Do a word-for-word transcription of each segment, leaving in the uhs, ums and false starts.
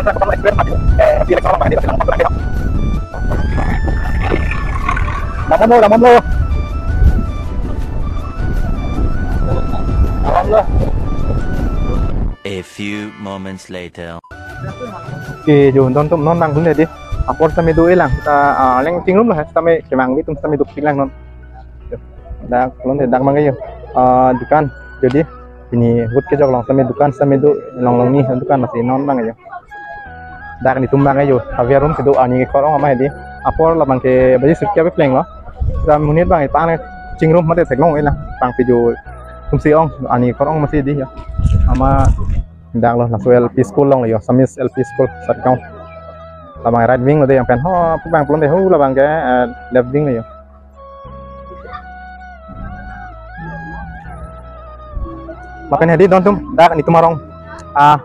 Damon lo, damon lo. Damon lo. A few moments later. Ke jo don atum non bang hune di. Apor sitame do-e lang. Ta, ah, leng chingrum lo hai sitame kevang atum sitame duk pik lang non. Dak lon de dak bang ke jo. Ah, dukan jo di. Pini vote kejok along sitame dukan sitame do, along along ni dukan masi non bang ke jo. Dak netum bang ke jo. Kave arum kedo arni kekor ong amai di. Apor labang ke baji sirkia pe pleng lo. Sa monit bang ke pang chingrum mate theklong-e lang. Pang pi jo atum si ong arni kekor ong masi di jo. Ama dak lo laso L P school along lo jo, Assamese L P school Satgaon. Labang right wing lo de yang pen ho, pu bang pulote ho labang ke, eh, left wing lo jo. Lapen hedi don atum, dak netum arong. Ah,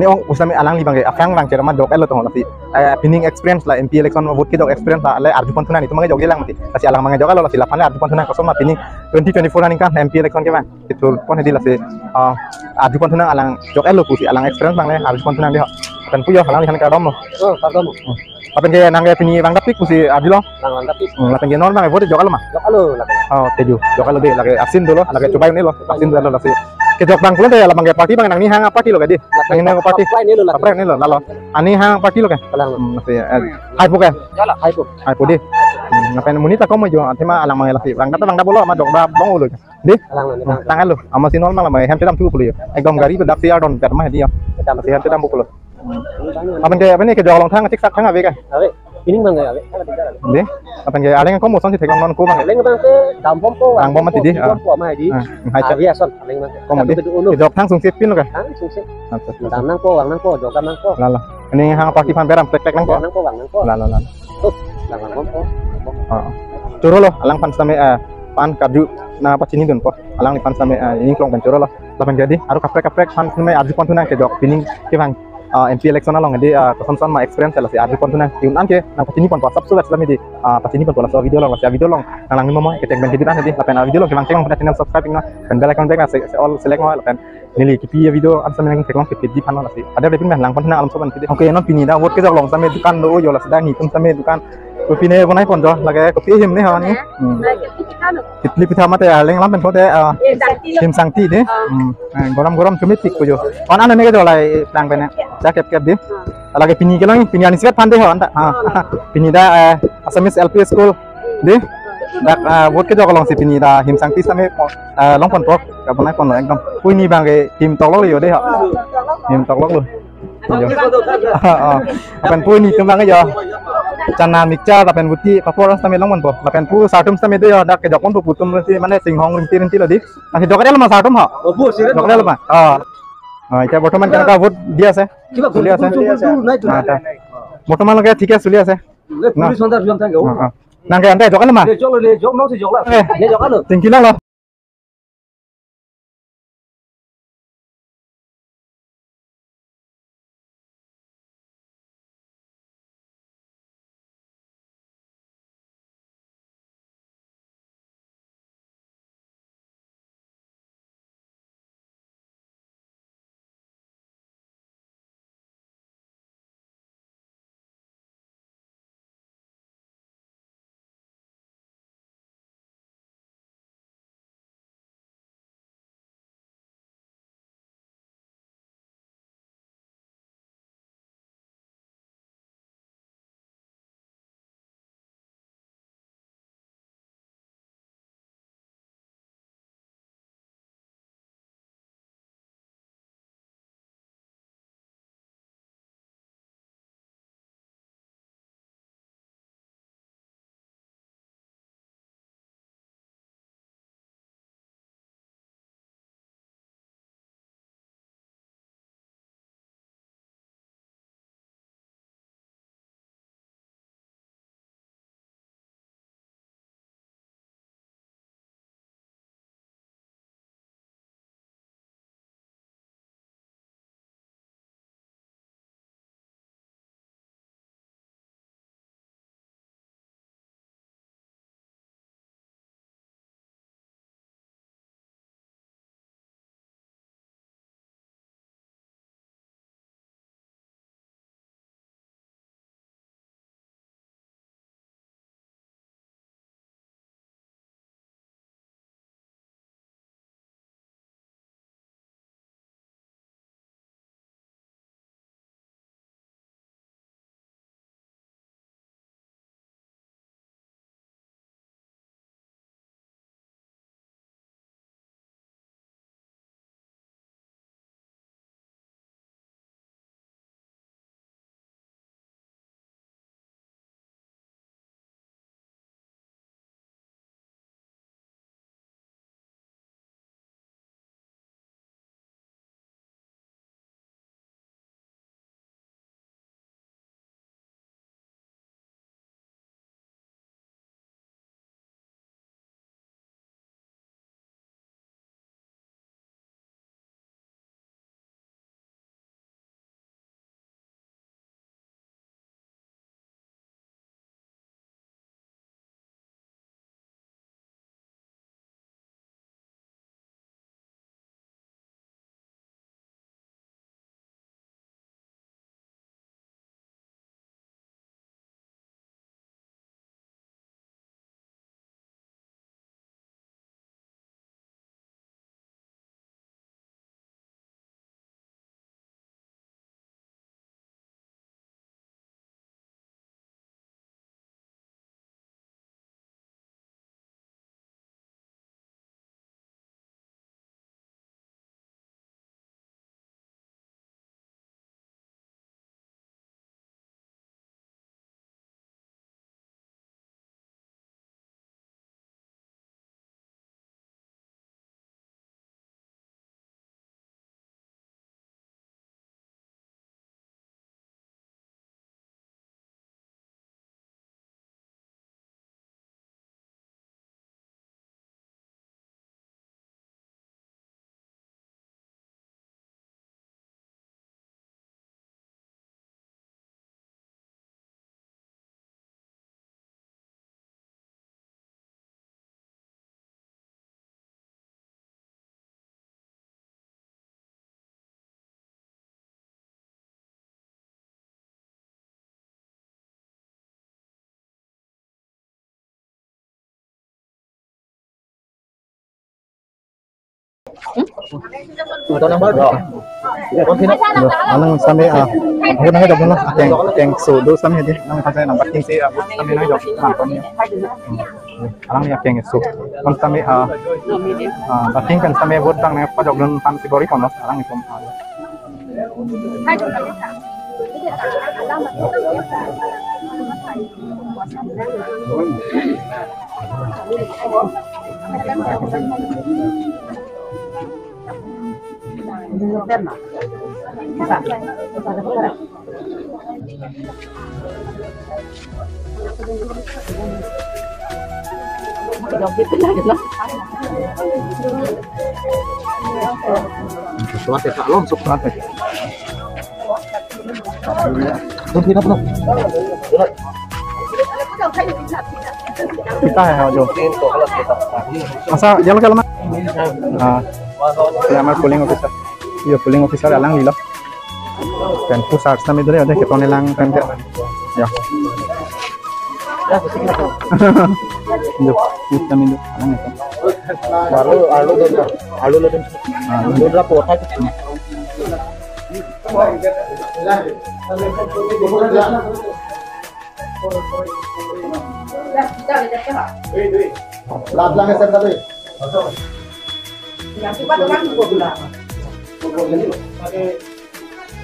ne ong usitame alangli bang ke, aphrang bang ke rama jok-et lo tong lasi. Eh, pining experience la M P election vote kejok experience la, le arju pon thu nang netum bang ke jok-e lang mati. Lasi alang bang ke jok-et lo lasi, lapen le arju pon thu nang koson ma pining twenty twenty-four aningkan M P election kevang. Kethur pon hedi lasi, ah, arju pon thu nang alang jok-et lo pusi alang experience bang le arju pon thu nang di ho. Lapen pu jo alangliphan kardom lo. Oh, kardom. Hmm. Lapen ke nang ke pini vang dapik pusi arju lo. Nang vang dapik. Hmm, lapen ke non bang ke vote jok-et lo ma? Jok-et lo lake. Oh, teju. Jok-et lo de lake asin dolo, lake chubai ne lo. Asin dolo lake. Kejok bang pulote labang ke party bang nangning hang a-party lo ke di. Nangning hang a-party. Supply ne lo lake. Supply ne lo lalo. Arni hang a-party lo ke. Kalang lo. Hmm, lasi, eh, hai pu ke. Jala. Hai pu. Hai pu di. Hmm, lapen monit ta kom jo, athema alang bang ke lasi. Vang data vang da bolo ama jok da bong lo. Di? Alang lo, alang lo. Tanglo. Ama si normal ma hem chedam thu pulo jo. Ekdom gari pe dak si ardon dak ma di jo. Chedam. Si hem chedam pulo. Lapen ke apa ni kejok along thang chiksak thang ave ke? Ave. Pining bang ave. Di? Lapen ke areng ko moson si theklong non ko bang. Areng bang ke dambom ko. Dambom mati di. Dambom ko ama di. Ah, hai chak. Ave ason areng bang. Ko mati. Satu kedu unu. Kejok thang sungsi pin lo ke? Thang sungsi. Acha, acha. Dam nangpo, vang nangpo, jok dam nangpo. Lalo. Arni hang a-party aphan beram plek plek nangpo. Vang nangpo, vang nangpo. Lalo, lalo. Tuh, vang nangpo. Oh. Choro lo, alangphan sitame, eh, pan karju nangpachinidunpo. Alangliphan sitame, eh, ining klong pen choro lo. Lapen ke di, aru kaprek kaprek aphan sitame arju pon thu nang kejok pining kevang, ah, M P election along di, ah, koson koson ma experience lasi arju pon thu nang. Yun an ke nangpachini ponpo, sab sulat sitame di, ah, pachini ponpo laso video along, lasi video along nang langnon mo, kecheng pen hidit an di, lapen, ah, video along kevang cheng pen channel subscribe iknon, pen bell icon pen se, se all select non, lapen Neli kipi video an sitame nangtheklong, kipi di phan lasi. Ada lepin men langpon na alam soban kidi. Okay, non pini dak vote kejok along sitame dukan do yo, lasi dak nitum sitame dukan. Kopi ne bonai pon jo, lake kopi ahim ne ha ni. Hmm. Ketli pitha mate, ah, leng lam pen phote, ah, Himsangti lo. Himsangti de. Ah. Hmm. Eh, gorom gorom chumi tik ko jo. Kon an ne kejok lai plang pen ne. Jakep kep de. Ah. Lake pini kelang, pini anisikat phan de ho anta. Ah. Pini dak, eh, Assamese L P School de. Dak, ah, vote kejok alongsi pini dak Himsangti sitame, ah, long ponpo. Kabonai ponlo ekdom. Pui ni abang ke him toklok lo yo de ho. Him toklok lo. Yo. Oh, oh. Lapen pui nitum abang ke yo. Chana, mixture, lapen buti, papor sitame long ponpo. Lapen pu sartum sitame de yo, dak kejok ponpo pu atum si mane singhong rinti rinti lo de. Lasi jok-et lo ma sartum ho? Oh, bu, sirip. Jok-et lo ma? Oh. Oh, এতিয়া বৰ্তমান কেনেকুৱা, ভোট দি আছে? কিবা চলি আছে? Vote, vote, vote নাই তো। Ah, ta. বৰ্তমানলৈকে ঠিকে চলি আছে? Le, না। Police hunter jam thang ko. Ah, ah. Nang ke ante jok-et lo ma? Le, jok lo, le, jok lo, si jok lo. Eh. Le, jok lo. Tingki lo lo. Anang sitame, ah, vote nangjok dun lo, akeng, akeng so do sitame dei, nang kachai nang bating si, ah, vote sitame nangjok, nang kami. Alangli akeng so. Kon sitame, ah, ah, bating pen sitame vote bang nangpajok dun aphan si bor-i ponlo, alanglitum, ah. Kita ya, jo. Masa, jalo kalau mah. Ah, ya, mah polling officer. Iya, polling officer alangli lo. Pen pusar sitame dole, ode keton-elang pen ke. Ya. Yo, kita minum. Alang itu. Baru alu dulu. Alu dulu. Ah, dulu lah kuota. Lat lang S M W.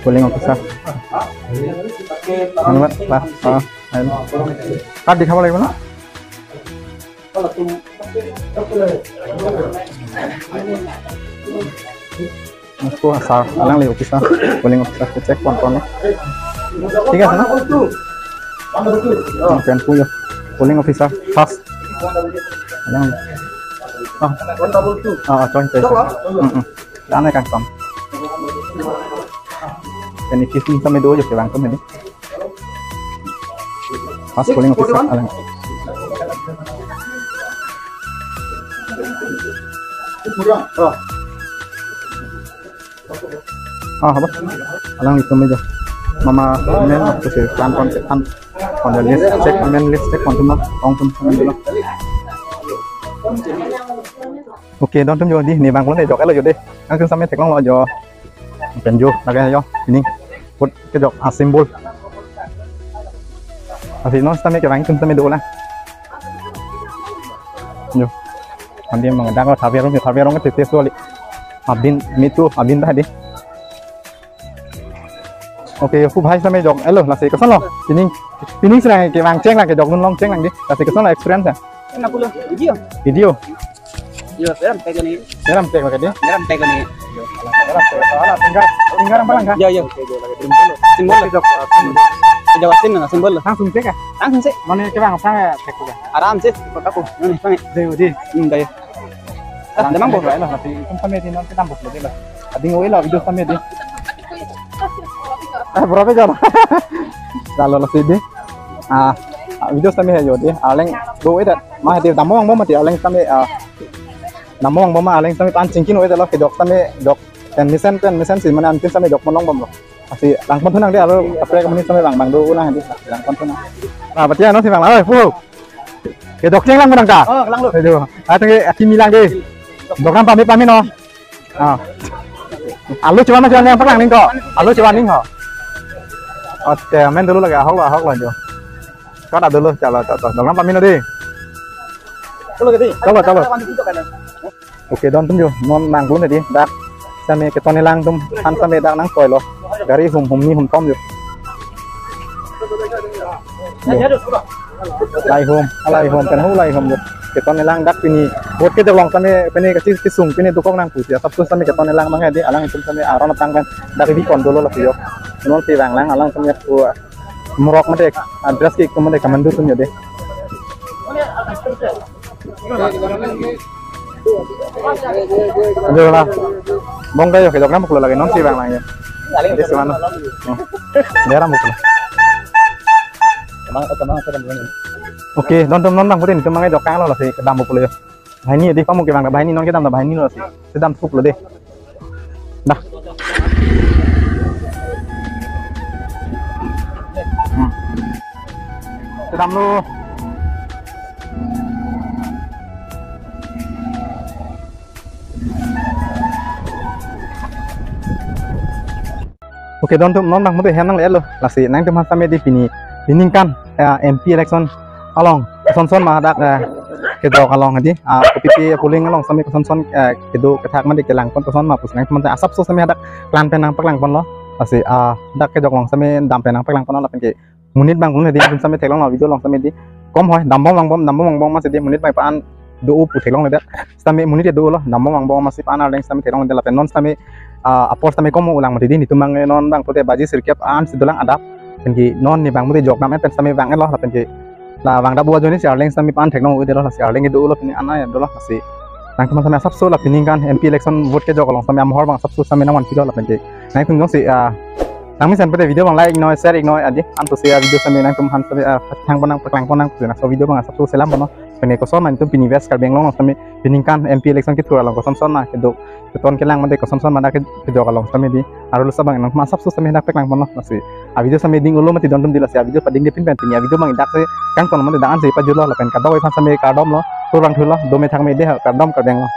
Polling officer. Ano ba? Ba? Ah, ayun. Card দেখাব লাগিব ন? Ako, sir, alangli officer, polling officer, check pon pon. ঠিক আছে ন? Pen puyo. Polling officer, first. Alang. Ah. Ah, ah, choi, choi, choi. Mm, mm. Lana kangkam. Ini kisim sitame do jo kevang tum ini. First polling officer, alang. Ah, apa? Alanglitum ajo. Mama men aku si plan kon check an. Kon list check, men list check kon tum, ong tum, tum, tum. Okay, don tum jo dei, ne bang kolon jok elo jo dei. Nangtum sitame theklonglo jo. Pen jo, lake jo. Ini. Put kejok a symbol. Lasi non sitame kevang tum sitame dolang. Jo. Andi mang dak lo thabi arong, thabi arong ke tete soli. Abin mitu, abin ta dei. Okay, yo, pu bhai sitame jok elo, lasi kosonlo. Pining, pining sirang kevang chenglang, kejok dunlong chenglang dei. Lasi kosonlo experience ya? Ena pulo, video. Video. Yo, seram tek ni. Seram tek lake dei. Seram tek ni. Ala, ala, ala, tinggal, tinggal apa lang ka? Yo, yo. Symbol. Kejok, ah, symbol. Kejok symbol, symbol. Langsung check ya? Langsung check. Mane kevang sang ya, check ya? Aram se, kota ko. Ni, sang. Dei, dei. Hmm, dei. Ah, damang bo. Lasi, itum sitame dei non kedam bo dei la. Ading oi la video sitame dei. Ah, berapa jam? Lalo lasi dei. Ah, ah, video sitame jo dei. Aleng do oi dat. Mah dei damvang bom mati aleng sitame, ah. Damvang bom ma aleng sitame pan chingkin oi dat lo kejok sitame jok. Pen mesen pen mesen si mane antin sitame jok ponlong bomlo. Lasi lang pon thunang dei alo kaprek amonit sitame bang bang do unang dei. Lang pon thunang. Nah, berarti ano si bang la, oi, pu. Kejok chenglang menang ta? Oh, langlo. Aduh, ateng ke aki milang dei. Doknam pame pame non. Ah. Alu cuma masih yang pakai ning ko. Alu cuma ning ho. Oke, men dulu lagi ahok lo, ahok lo jo. Kau ada dulu, coba, coba. Doknam pame non dei. Dulu ke dei. Coba, coba. Okay, don tum jo, non nang dun dei, dak sitame keton-elang atum aphan sitame dak nangtoilo. Gari hum, humni humthom jo. Jo. Lahai hum, lahai hum, pen hu lahai hum jo. Keton-elang dak pini, vote kejok along sitame pini kachesung pini dokok nang pusi, asap tu sitame keton-elang abang dei, alanglitum sitame aron atang pen dak ibi pon dolo lasi jo. Non si vanglang alangtum ya pu morok mate, address ke itum mate kamandu atum jo dei. Aduh lah. Bong kayo, kejok nam pulo lagi non si vanglang ya. Dei si mano. Oh. Dei ram pulo. Emang, emang, emang. Okay, don tum non bang putin, itum mang jok kanglo lasi kedam pulo yo. Banghini dei, pamuk kevang ta banghini, non kedam ta banghini lo lasi. Sedam thup lo dei. Dah. Hmm. Sedam lo. Kedon atum non bang mate hem nangle-etlo. Lasi nangtumphan sitame di pini, pini aningkan, eh, M P election along kosonson ma dak, eh, kejok along di, ah, kopipi polling along sitame kosonson, eh, kedo kethak mate kelangpon koson ma pusi nangtumphan asapso sitame dak klang pen nangpaklangponlo. Lasi, ah, dak kejok along sitame dam pen nangpaklangponlo lapen ke monit bang kung di sitame theklonglo video along sitame di. Kom hoi, dambom vangbom, dambom vangbom masi di monit bang pan do-o pu theklongledet. Sitame monit do-olo, dambom vangbom masi pan arleng sitame theklongledet lapen non sitame, ah, apor sitame kom ulang mati di netum bang non bang pute baji sirkep an si dolang adap. Penke non ne bang mati jok nam pen sitame vang-etlo lapen ke la vangdap bu ajoine si arleng sitame pan theklong-o-edetlo, lasi arleng ke do-olo pini anai dolo lasi. Nangtumphan sitame asapso la pini aningkan M P election vote kejok along sitame amahor bang asapso sitame nangvanpilo lapen ke nangtum jongsi, ah, nangmesen pute video bang like noi, share noi adi. Anto si, ah, video sitame nangtumphan sitame, ah, thangpon nangpaklangpon nang pusi nangso video bang asapso selamponlo. Pini koson ma netum pini West Karbi Anglong along sitame pini aningkan M P election kethur along kosonson ma kedo keton kelang mate kosonson ma dak ke-, kejok along sitame di. Arlo labang nang asapso sitame dak paklangponlo lasi. A video sitame ding-olo mati don atum di lasi a video padingde pin pen pini a video bang dak si kangton mate dak an si pajutlo lapen kadokave aphan sitame kardomlo, kurvangthulo, dome thakme dei, kardom kardeng lo.